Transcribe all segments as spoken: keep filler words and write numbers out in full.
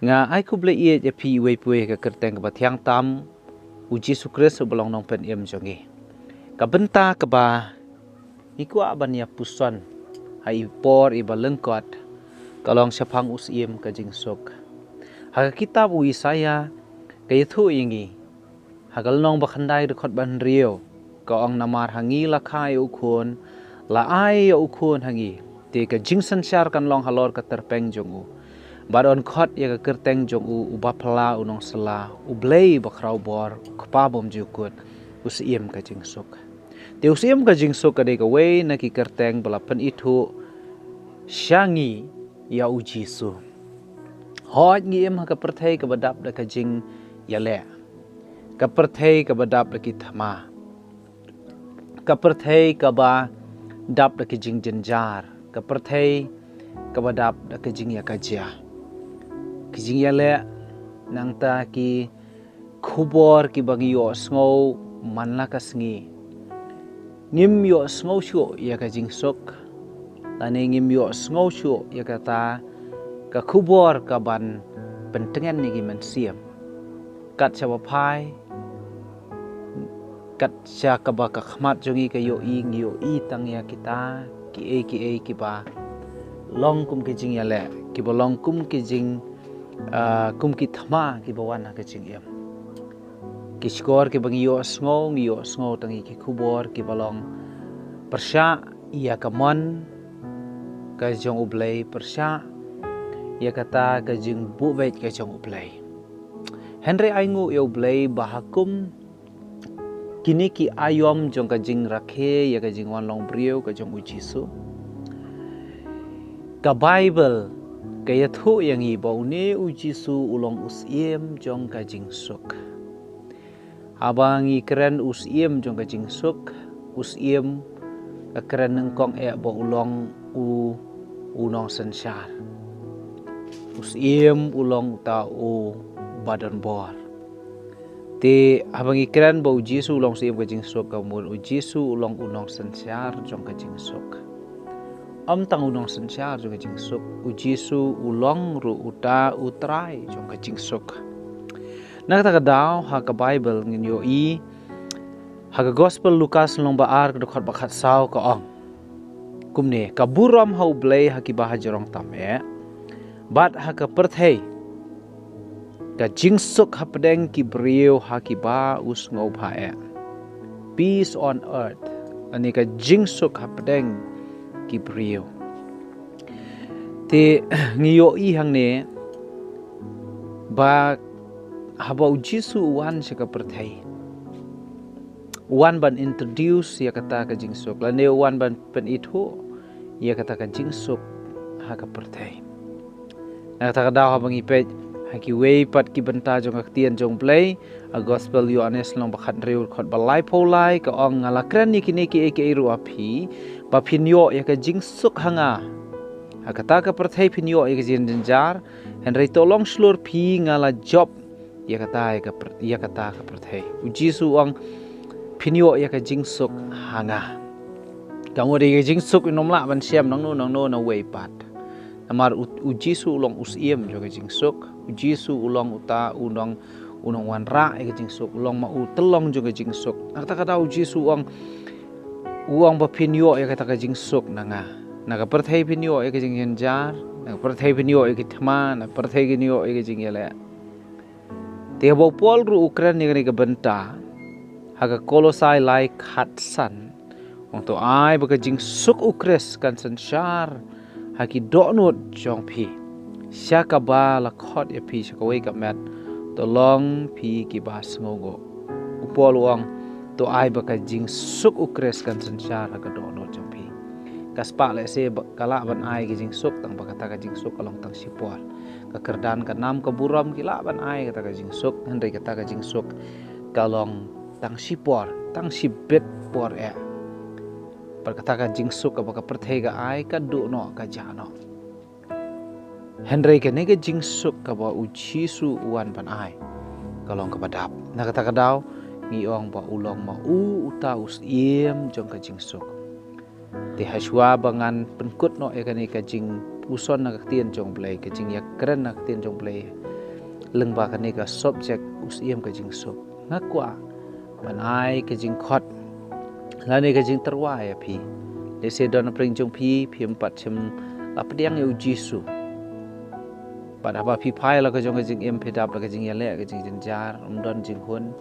Nga ai khublei ïa phi iwei pa iwei ha ka kyrteng kaba thiang tam u Jisu Khrist uba long nongpynim jong ngi. Ka bynta kaba ngi kwah ban ïa puson ha i por iba lyngkot ka long shaphang u Syiem ka jingsuk. Ha ka kitab u Isaïah ka ïathuh ïa ngi ha ka lynnong ba khyndai dkhot ba hynriew, ka ong, namar ha ngi la kha ïa u khun, la ai ïa u khun ha ngi, te ka jingsynshar kan long halor ka tyrpeng jong u. Bad yn khot ïa ka kyrteng jong u, u Baphala, u Nongsylla, u Blei Bakhraw Bor, u Kpa Bymjukut, u Syiem ka jingsuk. Te u Syiem ka jingsuk ka dei kawei na ki kyrteng ba la pynithuh sha ngi ïa u Jisu. Hooid, ngi im ha ka pyrthei kaba dap da ka jingïaleh, ka pyrthei kaba dap da ki thma, ka pyrthei kaba dap da ki jingjynjar, ka pyrthei kaba dap da ka jingïakajia, ki jingïaleh, nangta ki khubor kiba ngi ïohsngew man la ka sngi. Ngim ïohsngew shuh ïa ka jingsuk, lane ngim ïohsngew shuh ïa kata ka khubor kaban pyntngen ïa ki mynsiem. Kat shaba phai, kat sha kaba ka khmat jong ngi ka ïohi, ngi ïohi tang ïa kita kiei kiei kiba long kum ki jingïaleh, kiba long kum ki jing, ah, kum ki thma kiba wan ha ka jingim. Ki shkor kiba ngi ïohsngew, ngi ïohsngew tang ïa ki khubor kiba long pyrshah ïa ka mon ka jong U Blei, pyrshah ïa kata ka jingbuh beit ka jong U Blei. Hynrei ai nguh ïa U Blei ba ha kum kine ki aïom jong ka jingrakhe ïa ka jingwan long briew ka jong u Jisu, ka Baibl ka ïathuh ïa ngi ba une u Jisu u long u Syiem jong ka jingsuk. Haba ngi kren u Syiem jong ka jingsuk, u Syiem ka kren nyngkong eh ba u long u, u nongsynshar. U Syiem u long uta uba don bor. Te haba ngi kren ba u Jisu u long u Syiem ka jingsuk, ka mut u Jisu u long u nongsynshar jong ka jingsuk. Ym tang u nongsynshar jong ka jingsuk, u Jisu u long ruh uta u Trai jong ka jingsuk. Na kata ka daw ha ka Baibl ngin ïohi ha ka Gospel Lukas lynnong ba ar, ka dkhot ba khatsaw, ka ong kumne: Ka burom ha U Blei ha kiba hajrong tam eh, bad ha ka pyrthei ka jingsuk hapdeng ki briew ha kiba u sngewbha eh. Peace on earth, lane ka jingsuk hapdeng ki briew. Te ngi ïohi hangne ba haba u Jisu u wan sha ka pyrthei, u wan ban introduce ïa kata ka jingsuk, lane u wan ban pynithuh ïa kata ka jingsuk ha ka pyrthei. Na kata ka daw haba ngi peit ha kiwei pat ki bynta jong ka ktien jong U Blei, ha Gospel Ïoannis lynnong ba khathynriew, dkhot ba laiphew lai, ka ong: Nga la kren ïa kine kiei kiei ruh ha phi, ba phin ïoh ïa ka jingsuk ha nga. Ha kata ka pyrthei phin ïoh ïa ka jingjynjar, hynrei to long shlur phi, nga la jop ïa kata, ïa ka pyr-, ïa kata ka pyrthei. U Jisu u ong phin ïoh ïa ka jingsuk ha nga. Ka mut ïa ka jingsuk ngim lah ban shem nangno nangno na wei pat. Namar u, u Jisu u long u Syiem jong ka jingsuk. U Jisu u long uta u nong, u nongwanrah ïa ka jingsuk, u long ma u tyllong jong ka jingsuk. Na kata ka daw u Jisu u ong, u ong ba phin ïoh ïa kata ka jingsuk na nga. Na ka pyrthei phin ïoh ïa ka jingjynjar, na ka pyrthei phin ïoh ïa ka thma, na ka pyrthei phin ïoh ïa ka jingïaleh. Te haba u Paul ruh u kren ïa kane ka bynta ha ka Kolosai lai khatsan, u ong: To ai ba ka jingsuk U Khrist kan synshar ha ki dohnud jong phi, sha kaba la khot ïa phi sha kawei ka met, to long phi kiba sngewnguh. U Paul u ong: To ai ba ka jingsuk U Khrist kan synshar ha ka dohnud jong phi. Ka spah lehse ba ka lah ban ai ka jingsuk, tang ba kata ka jingsuk ka long tang shipor. Ka kyrdan ka nam ka burom ki lah ban ai kata ka jingsuk, hynrei kata ka jingsuk ka long tang shipor, tang shibit por eh. Bad kata ka jingsuk kaba ka pyrthei ka ai ka duh noh, ka jah noh. Hynrei kane ka jingsuk kaba u Jisu u wan ban ai, ka long kaba dap. Na kata ka daw ngi ong ba u long ma u uta u Syiem jong ka jingsuk. Te hashwa ba ngan pynkut noh ïa kane ka jingpuson na ka ktien jong U Blei, ka jingïakren na ka ktien jong U Blei, Lyngba kane ka subject u Syiem ka jingsuk, nga kwah ban ai ka jingkhot lane ka jingtyrwa ïa phi. Lehse don napdeng jong phi phim pat shym la pdiang ïa u Jisu. Bad haba phi phai la ka jong ka jingim, phi dap la ka jingïaleh ka jingjynjar, ym don jinghun,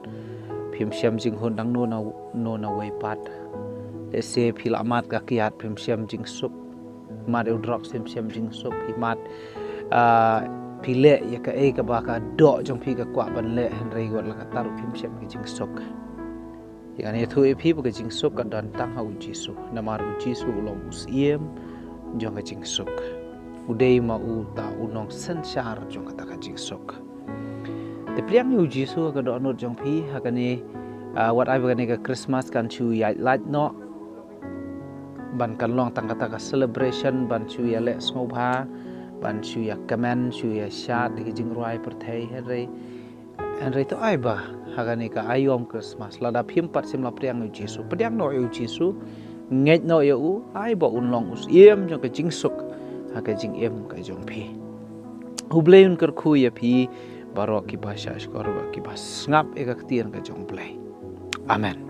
phim shem jinghun dang no na no na wei pat. Lehse phi la mad ka kiad, phim shem jingsuk. Mad ïa u drok, phim shem jingsuk. Phi mad, ah, phi leh ïa kaei kaba ka doh jong phi ka kwah ban leh, hynrei wat la katta ruh phim shem ka jingsuk. Ïa kane ïathuh ïa phi ba ka jingsuk ka don tang ha u Jisu. Namar u Jisu u long u Syiem jong ka jingsuk. U dei ma uta u nongsynshar jong kata ka jingsuk. Te pdiang ïa u Jisu ha ka dohnud jong phi ha kane, ah, wat ai ba kane ka Christmas kan shu ïaid lait noh, ban kan long tang kata ka celebration ban shu ïaleh sngewbha, ban shu ïakmen, shu ïashad ïa ka jingrwai pyrthei, hynrei, hynrei to ai ba ha kane ka aïom Christmas, lada phim pat shym la pdiang ïa u Jisu, pdiang noh ïa u Jisu, ngeit noh ïa u, ai ba un long u Syiem jong ka jingsuk ha ka jingim ka jong phi. U Blei un kyrkhu ïa phi baroh kiba shahshkor, baroh kiba sngap ïa ka ktien ka jong u Blei. Amen.